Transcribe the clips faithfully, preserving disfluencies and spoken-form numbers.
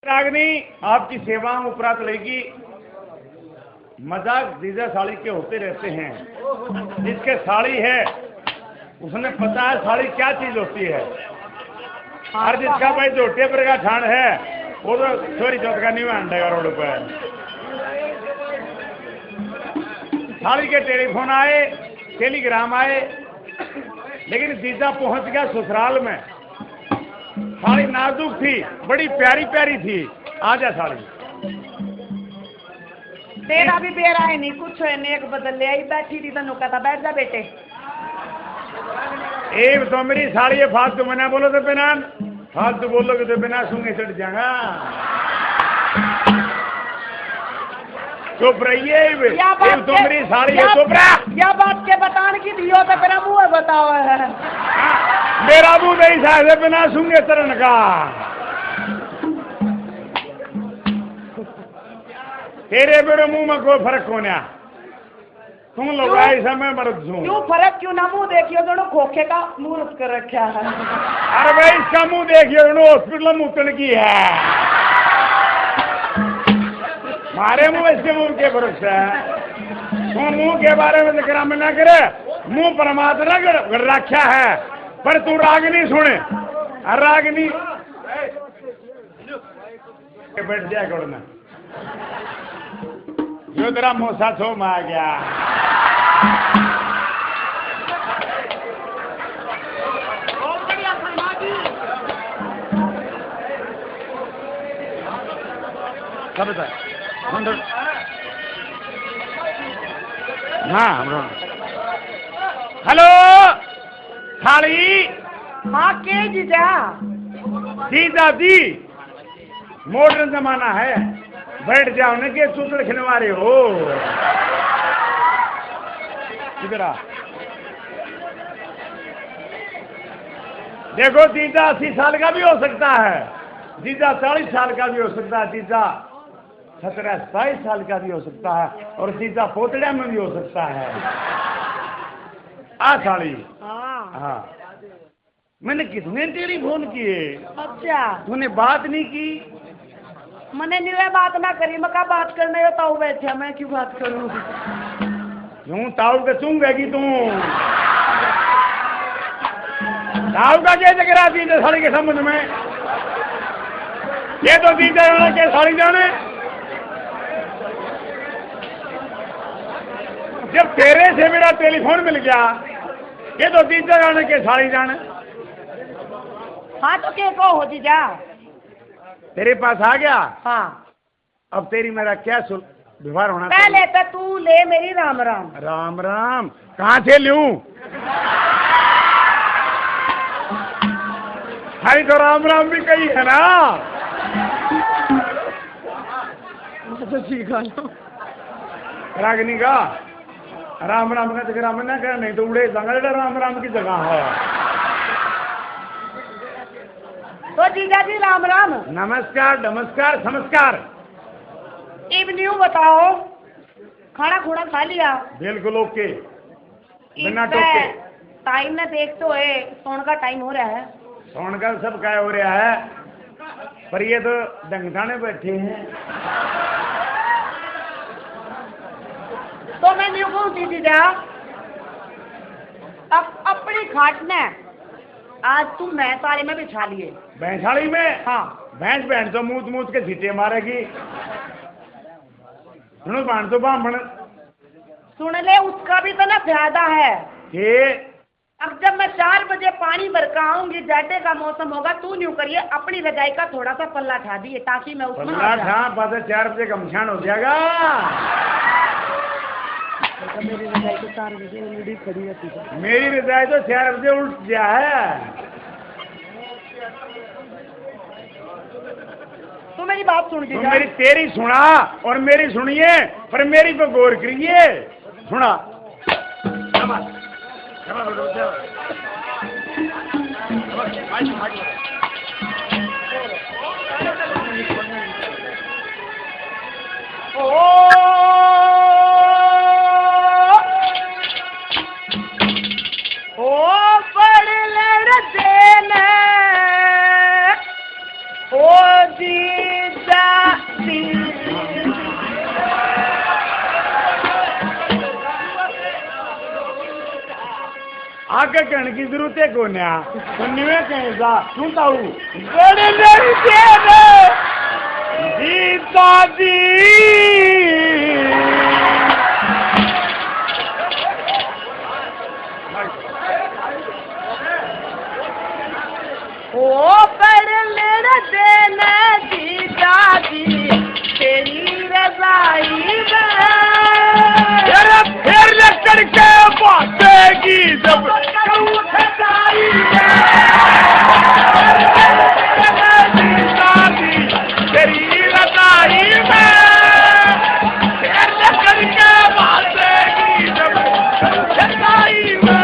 रागनी, आपकी सेवाओं उपरात रहेगी। मजाक जीजा साली के होते रहते हैं। जिसके साली है, उसने पता है साली क्या चीज होती है। और जिसका भाई झोटे पर का ठाण है, वो तो छोरी चौथ का नहीं मानने का रोड पर। साली के टेलीफोन आए, टेलीग्राम आए, लेकिन जीजा पहुंच गया ससुराल में। साली नाजुक थी, बड़ी प्यारी प्यारी थी। आ जा साली। तेरा भी बेरा है नहीं, कुछ है नहीं, एक बदल ले आई, बैठी थी, तन्नू कहता, "बैठ जा बेटे।" एक तो मेरी साली है, फालतू मना बोलो तो बिना, फालतू बोलोगे तो बिना सूंघे चढ़ जाएगा। चुप रहिए, या बात एक तो के, मेरी साली है, या, चुप रहा। या बात के बतान की दियो तो मेरा मुंह बताओ है। मेरा मुंह नहीं साहब, बिना सूंघे चढ़न का। तेरे मेरे मुंह में कोई फर्क कोन्या। तू लुगाई से, मैं मर्द सूं। क्यों फर्क क्यों ना? मुंह देखियो, दोनों खोखे का मुहूर्त कर रखा है। अरे भाई, इसका मुंह देखियो, दोनों हॉस्पिटल में मुतन की है। मारे मुंह, इसके मुंह के फर्क है। तू मुंह के बारे में जिक्र में ना करे, मुंह परमात्मा कर रखा है, पर तू राग नहीं सुने। राग नहीं के बैठ जाया करो ना। यो तेरा मोसा छो में आ गया। सब बता। हम तो, हाँ, हम तो। हेलो, थाली। हाँ, के जीजा? जीजा जी। मॉडर्न जमाना है, बैठ जाओ न के चूचड़ खिलवा रहे हो। इधर आ। देखो, जीजा अस्सी साल का भी हो सकता है, जीजा चालीस साल का भी हो सकता है, जीजा सत्रह सताईस साल का भी हो सकता है, और जीजा पोतड़िया में भी हो सकता है। आ साली। हाँ। हाँ। मैंने कितने टेलीफोन किए। अच्छा। तूने बात नहीं की। मैंने निवे बात ना करी, मैं कहा बात करने यो ताऊ बैठे, मैं क्यों बात करूं? यूं ताऊ के चूंगेगी तू। ताऊ का क्या जिक्र आती है साली के संबंध में? ये तो जीजा जाने के साली जाने। जब तेरे से मेरा टेलीफोन मिल गया, ये तो जीजा जाने के साली जाने। हाँ, तो के को हो जीजा? तेरे पास आ गया? हाँ। अब तेरी मेरा क्या सुल-, व्यवहार होना पहले चाहिए? तो तू ले मेरी राम राम। राम राम? कहाँ से लूं? हरी तो राम राम भी कही है ना। तो ठीक है ना। रागनी का राम राम का जगह राम ना कर, नहीं तो उड़े जंगल राम राम की जगह है। तो जीजा जी राम राम। नमस्कार, नमस्कार, नमस्कार। इब न्यू बताओ, खाना खुना खा लिया? बिल्कुल ओके, बिना टोके। टाइम ने देखते हुए सोने का टाइम हो रहा है। सोने का सब काय हो रहा है, पर ये तो ढंग थाने बैठे हैं। तो मैं न्यू कहूँ जीजा, अप-, अपनी खाट ने आज तू भैंसाली में बिछा लिए। भैंसाली में? हाँ। भैंस बहन तो मूत मूत के सीटे मारेगी। सुनो बहन तो बामण। सुन ले, उसका भी तो ना फायदा है। के? अब जब मैं चार बजे पानी भर कर आऊंगी, जाडे का मौसम होगा, तू न्यू करिए, अपनी रजाई का थोड़ा सा पल्ला ठा दिए, ताकि मैं उसमें पल्ला आ जाऊं। ठा, बस चार बजे गमछान हो जाएगा। मेरी रजाई तो चार बजे already खड़ी रहती है। मेरी रजाई तो चार बजे उठ गया है। तू मेरी बात सुन के तू जा। मेरी, तेरी सुना और मेरी सुनिए, पर मेरी तो गौर करिए। सुना। ओ, ओ बड़ लड़दे ने, ओ जी आगे कहने की जरूरत है कोन्या। सुनिए कैसा सुनता हूँ। बड़े मेरी देन दी दादी। ओ बड़े मेरे देन दी दादी, तेरी रजाई में। तेरा फिर लकड़ के बातेगी जब करूँ खटाई में। तेरी रजाई में। फिर लकड़ के बातेगी जब करूँ खटाई में।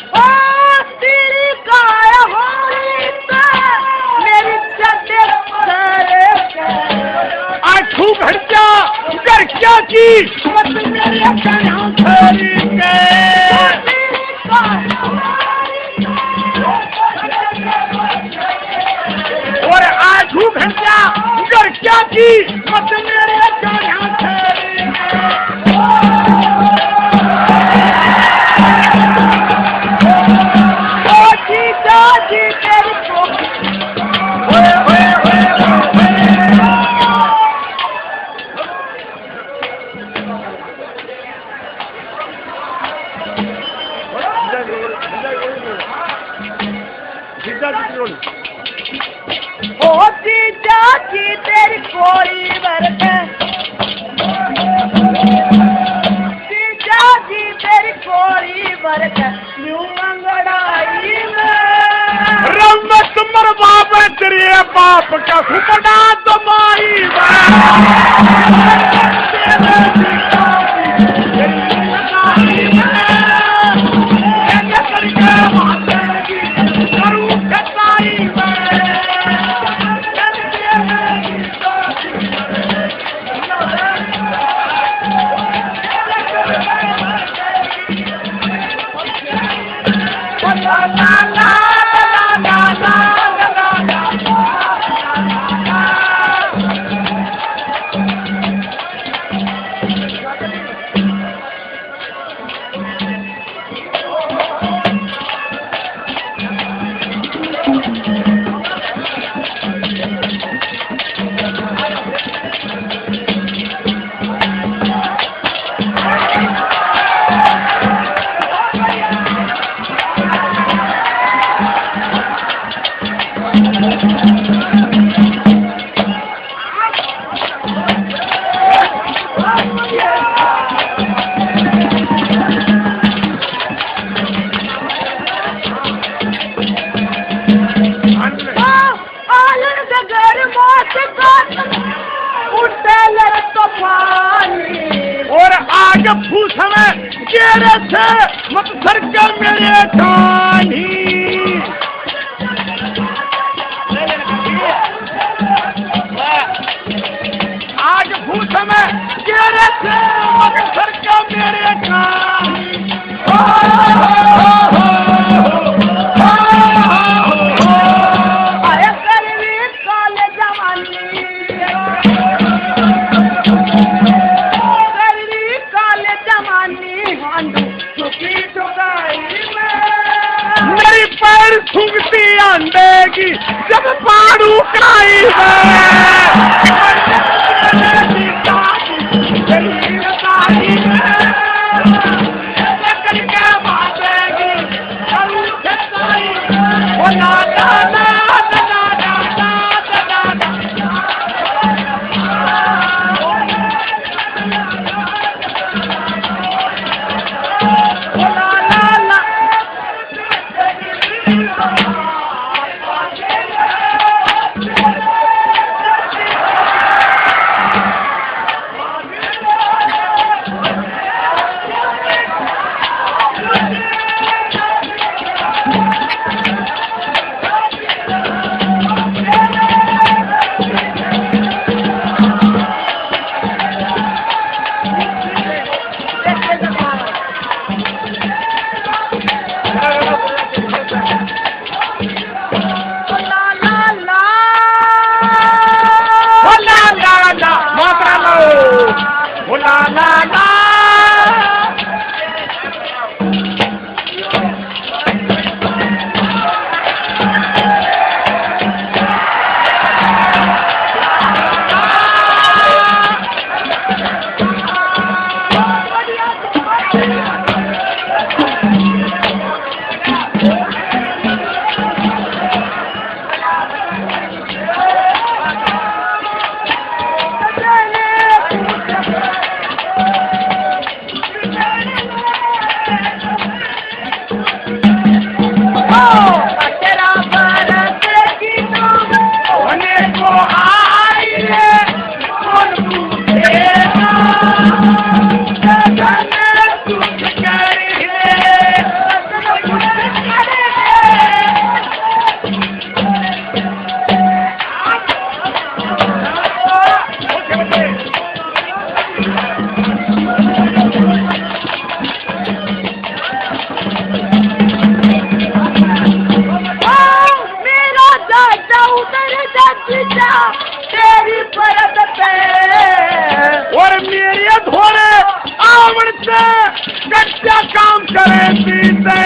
ओ तेरी काय होली पे मेरी चड्डे सर के। आठू घंटा घर क्या की? मत मेरे कना घर के। तेरी काय होली पे। और आठू घंटा घर क्या की? मत मेरे कना घर के। ओ जीजा जी तेरे को। ओए, ओए, ओए, ओए, ओए। जीजा जी की रोल। ओ जीजा जी तेरी कोरी बरत। जीजा जी तेरी कोरी बरत। न्यू अंगड़ाई में। रमत मर बाप तेरे बाप का सुपना दमाई में। आलन के घर मौत का उठे लहर तूफानी। और आग फूस में गेरे से मत सरके मेरे ठानी। आग फूस में गेरे से मत सरके मेरे ठानी। आया करवी काल जवानी, करवी काल जवानी, हांडू झुकी झुकाई में। मेरी पैर सूंघती आंधे की जब पाड़ू काई में। थोड़े आवण से कच्चा काम करे पीते।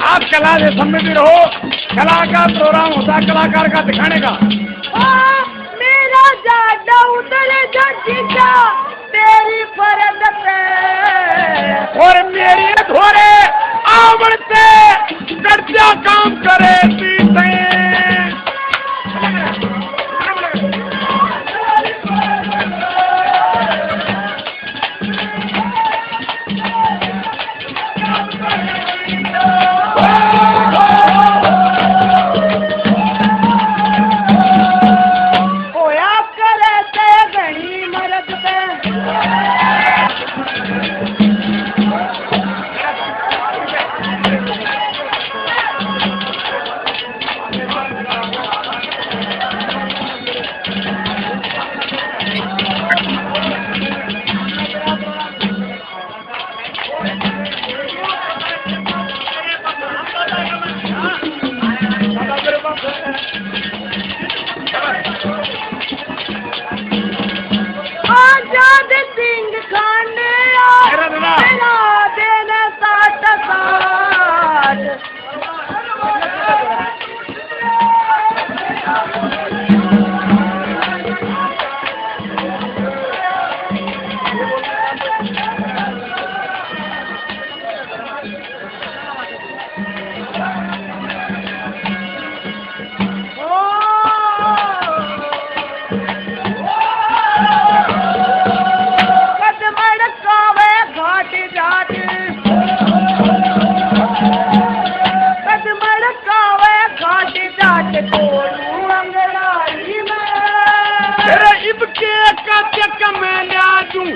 आप कला से सम्मिलित रहो। कला का प्रोग्राम होता है कलाकार का दिखाने का। ओ मेरा जाडा उतर जा जीजा तेरी फरद पे। और मेरी थोड़े आवण से कच्चा काम करे पीते। होया करे ते घणी मरद ते। आजाद सिंह खांडे आ, तेरा दिन। तेरा दिन साठ साठ। कद मड़कावे घाट जाट, कद मड़कावे घाट जाट, तोड़ू अंगड़ाई में। तेरे इबके का चक मैं ल्या दूं।